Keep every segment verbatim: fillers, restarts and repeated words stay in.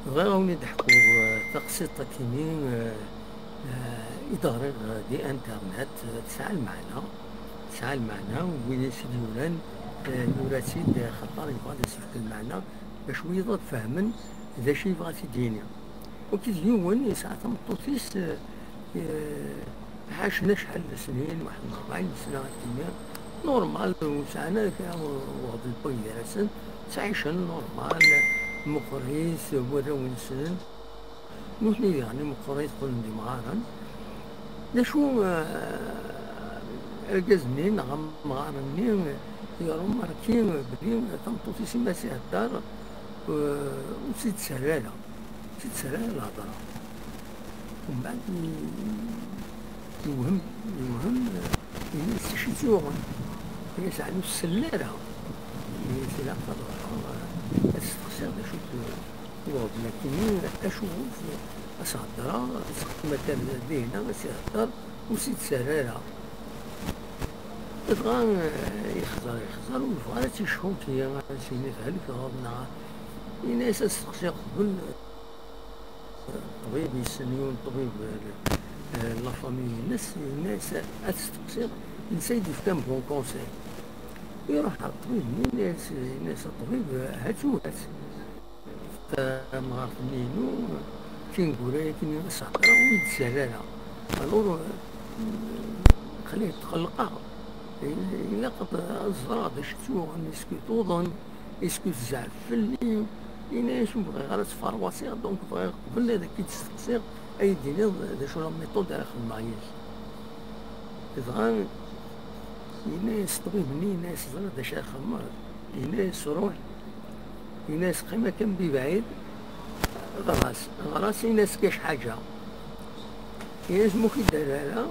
Bɣiɣ ad wen-id-ḥkuɣ, eh, taqsiṭ akini, eh, eh, i d-ɣriɣ, eh, di internet, eh, tesɛa lmeɛna, tesɛa lmeɛna, wid i s-d-yuran, eh, yura-tt-id, eh, xaṭer yebɣa ad as-yefk lmeɛna, bac wiyaḍ ad fehmen d acu yebɣa ad t-id-yini. Wagi d yiwen yesɛa tameṭṭut-is, eh, eh, ɛacen acḥal n snin, waḥed n rebɛin sna akini, normal, ur sɛan ara kra n uɣbel n waygar-asen, ttɛicen normal, meqqrit, warraw-nsen, nutni diɣen meqqrit, qqlen d imɣaren. D acu, eh, argaz-nni neɣ amɣar-nni yerumarki belli tameṭṭut-is i ma s-ihedder, eh, ur tt-id-ttarra ara. Ur tt-id-ttarra ara lhedra. Umbeɛd i-, yewhem, yewhem, eh, ini-as acu i tt-yuɣen. Ini-as ɛni ur tsell ara. Ini-as ilaq ad ruḥeɣ, eh, ad steqsiɣ d acu-t uɣbel akini, acu ad s-heddreɣ, ad s-heddreɣ, ad s-heddreɣ, ad s-ihedder, ur s-id-ttarra ara. Dɣa, eh, yexẓer, yexẓer, ur yebɣi ara ad tt-icḥu, ad s-yini thelkeḍ, neɣ, ini-as ad steqsiɣ qbel, eh, ṭṭbib, yessen yiwen ṭṭbib, eh, eh, la famille-ines, ini-as ad steqsiɣ, netta i d-yefkan bon conseil. Iruḥ ɣer ṭṭbib-nni, ini-as, ini-as a ṭṭbib, eh, ha-tt u ha-tt. Tamɣart-nni-inu, tineggura-agi-nni ad s-heddreɣ, ur yi-d-ttarra ara. Alors, eh, aql-i tqellqeɣ. Ilaq ad ẓreɣ d acu tt-yuɣen, est-ce que tuḍen, est-ce que tezɛef fell-i. Ini-as ur bɣiɣ ara ad tt-ferwasiɣ, donc bɣiɣ qbel ad k-id-steqsiɣ, ad yi-d-tiniḍ d acu la méthode ara xedmeɣ yid-s. Dɣa, yenna-yas ṭṭbib-nni, yenna-yas ẓriɣ d acu ara xedmeɣ. Yenna-yas ruḥ, yenna-yas qqim akka mebɛid, ɣer-as, ɣer-as, yenna-yas kac ḥaǧa. Yenna-yas ma ur k-id-terri ara,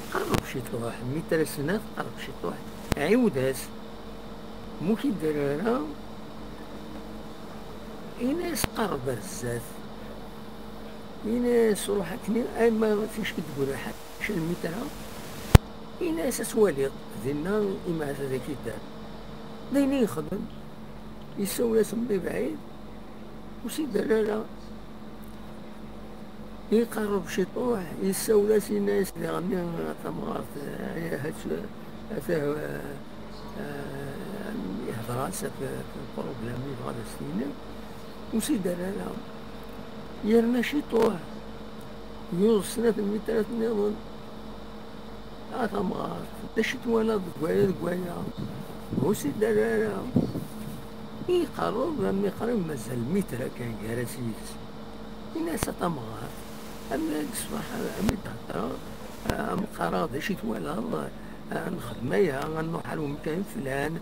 qerreb ciṭuḥ, mitre snat, qerreb ciṭuḥ, ɛiwed-as. Ma ur k-id-terri ara, yenna-yas qerreb ar zdat. Yenna-yas ruḥ akken, ama ticki deg ulaḥan. Cen mitra, ini-as ad twaliḍ, dinna imeɛdad ad k-idder. D ayen i yexdem, yessawel-as mebɛid, ur s-idder ara. Iqerreb ciṭuḥ, yessawel-as, yenna-as diɣenni a tamɣart, eh, ata, ata, eh, eh, ihder-as ɣef, ɣef lproblem yebɣa ad as-t-yini, ur s-idder ara. Yerna ciṭuḥ, yuẓ snat n mitrat nniḍen. A tamɣart, d acu twalaḍ deg waya, deg waya? Ur s-idder ara. Iqerreb, armi qrib mazal mitra kan gar-as yid-s. Ini-as a tamɣart, armi deg ṣṣbeḥ, armi d-heddreɣ, am qqareɣ d acu twalaḍ, ad nexdem aya, ad nruḥ ar wemkan flan.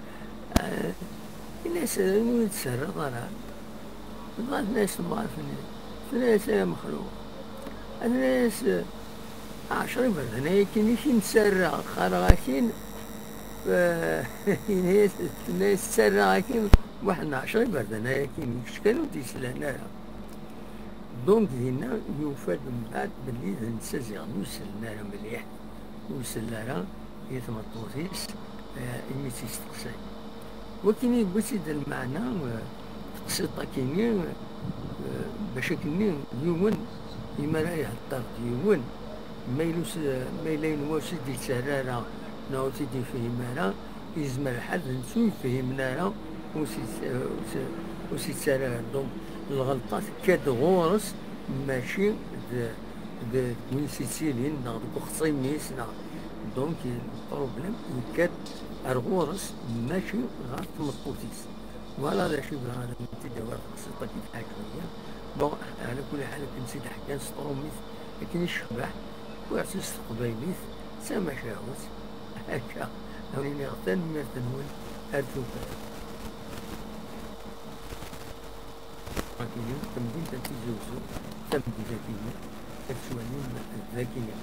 Ini-as, ur yi-d-ttarraḍ ara. Dɣa tenna-yas temɣart-nni, tenna-yas ay amexluq, tenna-yas, ɛecra iberdan ayakini i k-in-ttarraɣ, qqareɣ akin, eh, yenna-yas, tenna-yas ttarraɣ akin waḥed n ɛecra iberdan ayakini, kečč kan ur d-yeslan ara. Donc dinna yufa-d mbeɛd belli d netta ziɣen ur sellen ara mliḥ. Ur isell ara i tmeṭṭut-is, eh, imi tt-isteqsay. Wakken yewwi-tt-id lmeɛna, eh, teqsiṭ akini, eh, bac akkenni yiwen, imi ara ihedder d yiwen, ma yella s-, ma yella yenwa ur s-id-yettarra ara, neɣ ur tt-id-yefhim ara, yezmer lḥal d netta ur yefhimen ara, ur s-, ur s-, ur s-yettarra ara. Donc, lɣelṭa tekka-d ɣur-s, mačči d, d, deg win s-yettilin, neɣ deg uxṣim-is, neɣ, donc, le problème yekka-d ar ɣur-s, mačči ɣer tmeṭṭut-is. Voilà d acu i bɣiɣ ad am-t-id-awiɣ, taqsiṭ-agi teɛǧeb-iyi. Bon, ɛla kulli ḥal, akken tt-id-ḥkan s tṛumit, akken i tecbeḥ, wwiɣ-tt s teqbaylit, d tamacahut, akka, ad wen-iniɣ tanemmirt-nwen, ar tufat. Akini, tamdint n Tizi Uzzu, tamdint akini, ad twalim d akini.